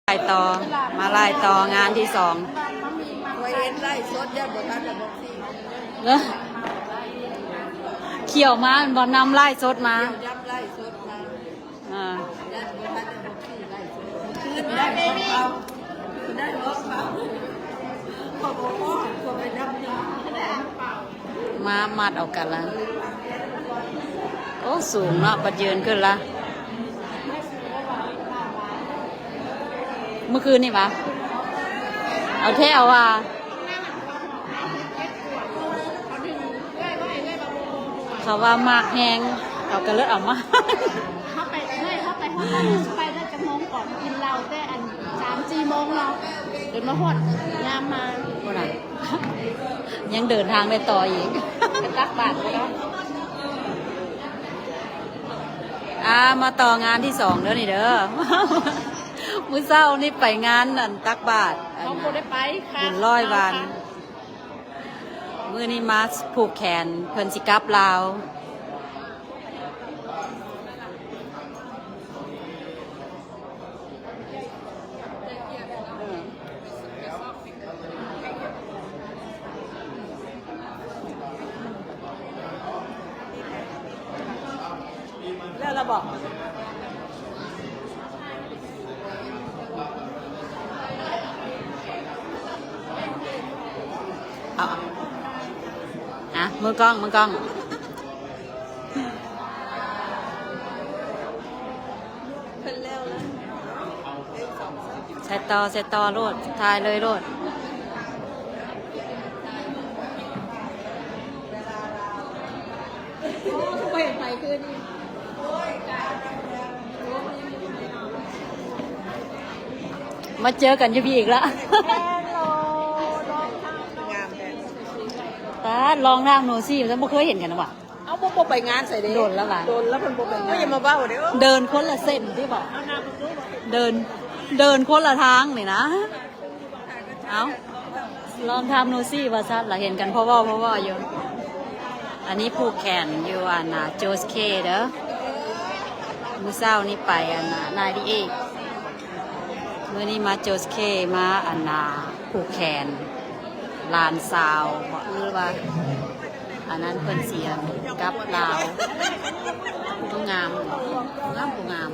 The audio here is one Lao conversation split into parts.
ໄລ່ຕໍ່ ມາໄລ່ຕໍ່ງານທີສອງ ຂ້ອຍເຫັນໄລຟ໌ສົດ ຢ້ານບໍ່ທັນລະບອກຊິ ເອີ ຂ້ຽວມາ ແມ່ນບໍ່ ນຳໄລຟ໌ສົດມາ ຂ້ຽວນຳໄລຟ໌ສົດມາ ອ່າ ຢ້ານບໍ່ທັນລະບອກຊິ ໄລຟ໌ສົດ ຄືນໄດ້ຂອງເຂົາ ຄືນໄດ້ຂອງເຂົາ ຂໍບໍ່ພໍ ຂໍໄປນຳ ມາມັດເອົາກັນລະ ໂອ້ ສູງເນາະ ບັດຢືນຂຶ້ນລະ ມື້ຄືນນີ້ຫວາ ເອົາແທ້ຫວາ ເຂົາວ່າມັກແຮງ ເຂົາກໍເລີຍເອົາມາ ເຮົາໄປ ເຮົາໄປຮອດ ໄປໄດ້ຈັກໂມງ ອອກກິນເຫຼົ້າແຕ່ອັນ ສາມສີ່ໂມງເນາະ ຈົນມາຮອດຍາມມາ ພຸ້ນນະ ຍັງເດີນທາງໄດ້ຕໍ່ອີກ ໄປຕັກບາດພຸ້ນເນາະ ອ່າ ມາຕໍ່ງານທີສອງເດີນີ້ເດີ ມື້ເຊົ້ານີ້ໄປງານອັນຕັກບາດ ເຮົາບໍ່ໄດ້ໄປ ບຸນຮ້ອຍວັນ ມື້ນີ້ມາຜູກແຂນ ເພິ່ນຊິກັບລາວ ແລ້ວລະບໍ? ເອົາ ອ່ະ ມືກ້ອງ ມືກ້ອງ ເພິ່ນແລ້ວລະ ໃສ່ຕໍ່ ໃສ່ຕໍ່ໂລດ ຖ່າຍເລີຍໂລດ ບໍ່ເຫັນໃຜຄືນີ້ ມາເຈີກັນຢູ່ພີ້ອີກລະ ຕາດ ລອງທາງໂນຊີ ບໍ່ເຄີຍເຫັນກັນຫວາ? ເອົາ ບໍ່ ບໍ່ໄປງານໃສເດ້ ດົນລະຫວາ ດົນລະເພິ່ນບໍ່ໄປງານ ຢ່າມາເວົ້າເດ້ ເດີນຄົນລະເສັ້ນຕິບໍ ເດີນ ເດີນຄົນລະທາງນີ້ນະ ເອົາ ລອງຖາມໂນຊີວ່າຊັ້ນລະ ເຫັນກັນພໍເວົ້າ ພໍເວົ້າຢູ່ ອັນນີ້ຜູກແຂນຢູ່ອັນນ່າ Joe's K ເດີ ມື້ເຊົ້ານີ້ໄປອັນນ່າ Ninety Eight ມື້ນີ້ມາ Joe's K ມາອັນນ່າ ຜູກແຂນຫຼານສາວບໍ ຫຼືວ່າອັນນັ້ນເພິ່ນຊິກັບລາວ ຜູ້ງາມ ງາມ ຜູ້ງາມ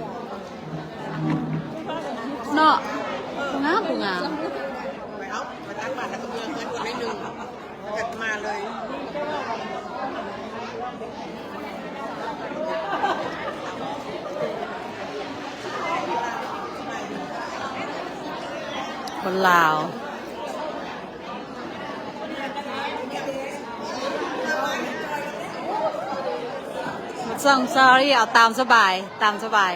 ເນາະ ຜູ້ງາມ ຜູ້ງາມ ໄປເອົາ ໄປຕັກບາດແລ້ວກໍເມືອເຮືອນຄົນໜ້ອຍໜຶ່ງ ຈັດມາເລີຍ ຄົນລາວ Song sorry ເອົາຕາມສະບາຍ ຕາມສະບາຍ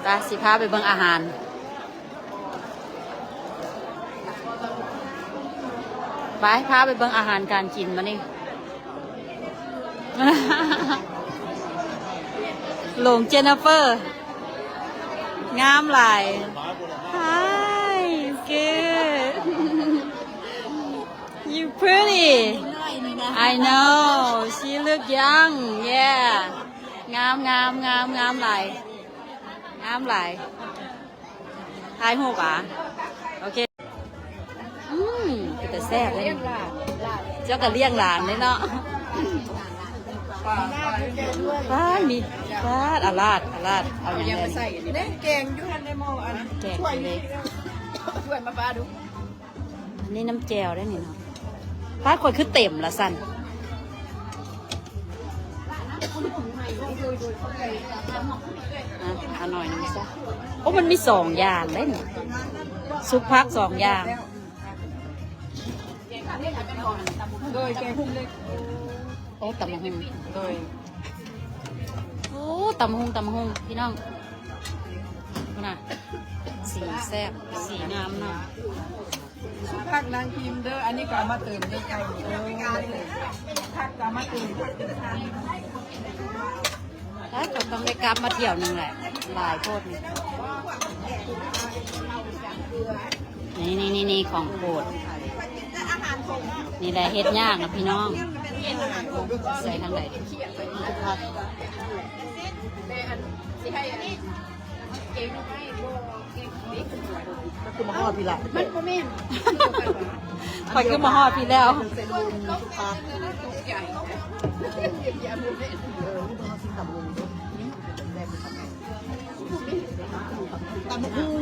ໄປ ຊິພາໄປເບິ່ງອາຫານ ໄປ ພາໄປເບິ່ງອາຫານການກິນບາດນີ້ ຫຼົງ Jennifer ງາມຫຼາຍ Hi good You pretty. I know. She look young. Yeah. ງາມ ງາມ ງາມ ງາມຫຼາຍ ງາມຫຼາຍ. ຖ່າຍຮູບຫວາ? ໂອເຄ. ອືມ ເປັນຕາແຊບເດ້. ເຈົ້າກໍລ້ຽງຫຼານເດ້ເນາະ. ປາດ ມີ ປາດ ອາລາດ ອາລາດ. ເອົາຫຍັງແດ່? ແກງຢູ່ຫັ້ນເດ້ ໝໍ້ ອັນ ແກງຢູ່ເດ້. ຖ້ວຍມາປາດູ. ອັນນີ້ນ້ຳແຈ່ວໄດ້ນີ້ເນາະ. ປາດ ຂ້ອຍຄືເຕັມລະຊັ້ນ. ອ່ະ ເອົາໜ້ອຍໜຶ່ງຊະ. ໂອ້ ມັນມີສອງຢ່າງໄດ໋ນີ້. ຊຸບຜັກສອງຢ່າງ. ໂດຍ ແກງຫຸ່ງເລັກ. ໂອ້ ຕຳບັກຫຸ່ງ. ໂດຍ. ໂອ້ ຕຳບັກຫຸ່ງ ຕຳບັກຫຸ່ງ ພີ່ນ້ອງ. ພຸ້ນນະ ສີແຊບ ສີງາມເນາະ. ຊຸບຜັກນາງພິມເດີ. ອັນນີ້ກໍເອົາມາເຕີມໃນໄກ່ເດີ. ຜັກກໍເອົາມາເຕີມ ຜັກເປັນທາງ. ແລ້ວກໍຕ້ອງໄດ້ກັບມາຖ້ຽວໜຶ່ງແຫຼະ ຫຼາຍໂພດນີ້. ນີ້ໆໆ ຂອງໂປດ ນີ້ແຫຼະເຮັດຍາກນະພີ່ນ້ອງ. ໃສ່ທາງໃດ? ແມ່ອັນ ມັນຄືມາຮອດພີ້ລະ ມັນບໍ່ແມ່ນ ຂ້ອຍຄືມາຮອດພີ້ແລ້ວ ຕຳບັກຫຸ່ງ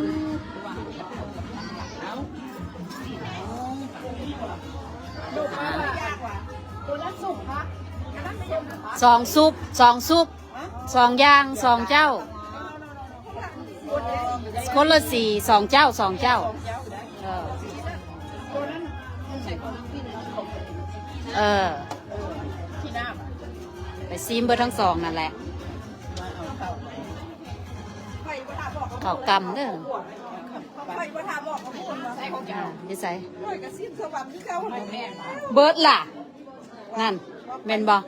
ສອງຊຸບ ສອງຊຸບ ສອງຢ່າງ ສອງເຈົ້າ ຄົນລະສີ່ ສອງເຈົ້າ ສອງເຈົ້າ ເອີ ເອີ ໄປຊີມເບິດທັງສອງນັ້ນແຫຼະ ເຂົ້າກ່ຳເດີ ຢູ່ໃສ? ເບິດລະ ນັ້ນ ແມ່ນບໍ່?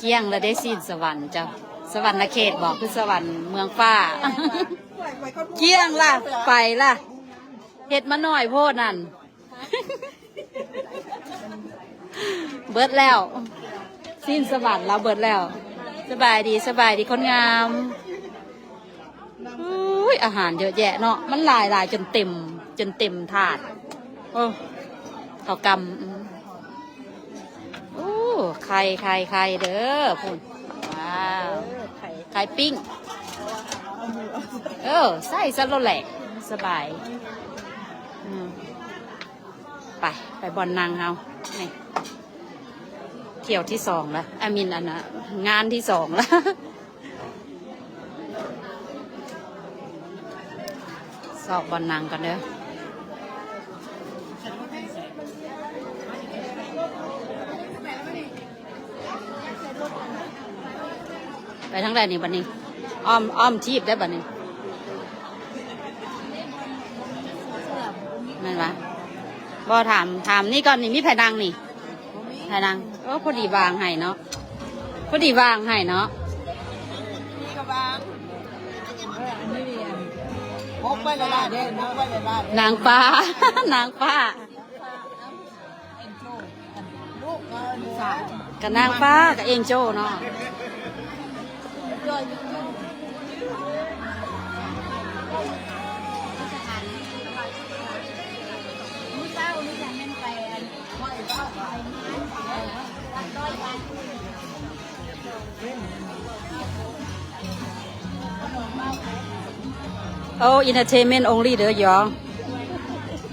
ກ້ຽງລະເດ້ ຊີ້ນສະຫວັນເຈົ້າ ສະຫວັນນະເຂດບໍ່? ຄືສະຫວັນເມືອງຟ້າ ກ້ຽງລະ ໄປລະ ເຮັດມາໜ້ອຍໂພດນັ້ນ ເບິດແລ້ວ ຊີ້ນສະຫວັນລາວເບິດແລ້ວ ສະບາຍດີ ສະບາຍດີຄົນງາມ. ອຸ້ຍ ອາຫານເຍອະແຍະເນາະ ມັນຫຼາຍໆ ຈົນເຕັມ ຈົນເຕັມຖາດ ໂອ້ ເຂົ້າກ່ຳ ອືມ ໂອ້ ໄຂ່ ໄຂ່ ໄຂ່ເດີ ພຸ້ນ ວ້າວ ເອີ ໄຂ່ ໄຂ່ປີ້ງ ເອີ ໃສ່ຊະໂລດແຫຼະ ສະບາຍ ອືມ ໄປ ໄປບ່ອນນັ່ງເຮົາ ນີ້ ຖ້ຽວທີສອງລະ ອາມິນ ອັນນະ ງານທີສອງລະ ຊອກບ່ອນນັ່ງກ່ອນເດີ. ໄປທາງໃດນີ້ບັດນີ້? ອ້ອມ ອ້ອມທີບໄດ້ບັດນີ້ ແມ່ນຫວາ? ບໍ່ ຖາມ ຖາມນີ້ກ່ອນ ນີ້ມີໃຜນັ່ງນີ້? ໃຜນັ່ງ? ໂອ້ ພໍດີວາງໃຫ້ເນາະ ພໍດີວາງໃຫ້ເນາະ ນີ້ກໍວາງ ເອີ ອັນນີ້ນີ້ ອັນ ປົກໄວ້ຫຼາຍໆເດ້ ປົກໄວ້ຫຼາຍໆ ນາງຟ້າ ນາງຟ້າ ກະນາງຟ້າກະເອັນໂຈເນາະ. ໂອ້ entertainment only ເດີ ຢອງ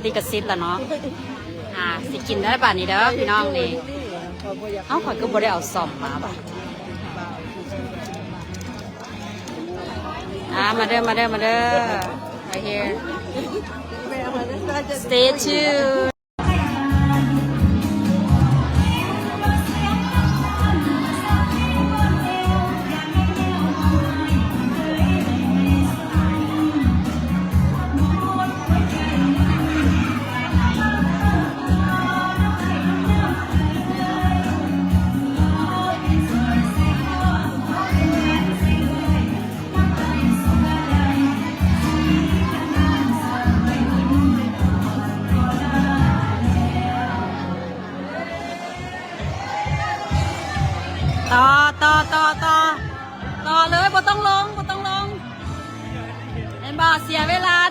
ລິຂະສິດລະເນາະ. ອ່າ ຊິກິນໄດ້ບາດນີ້ເດີພີ່ນ້ອງນີ້. ເອົ້າ ຂ້ອຍຄືບໍ່ໄດ້ເອົາຊອມມາບາດ. ອ່າ ມາເດີ ມາເດີ ມາເດີ right here. Stay tuned. ຕໍ່ ຕໍ່ ຕໍ່ ຕໍ່ ຕໍ່ເລີຍ ບໍ່ຕ້ອງລົງ ບໍ່ຕ້ອງລົງ ແມ່ນບໍ່? ເສຍເວລາ.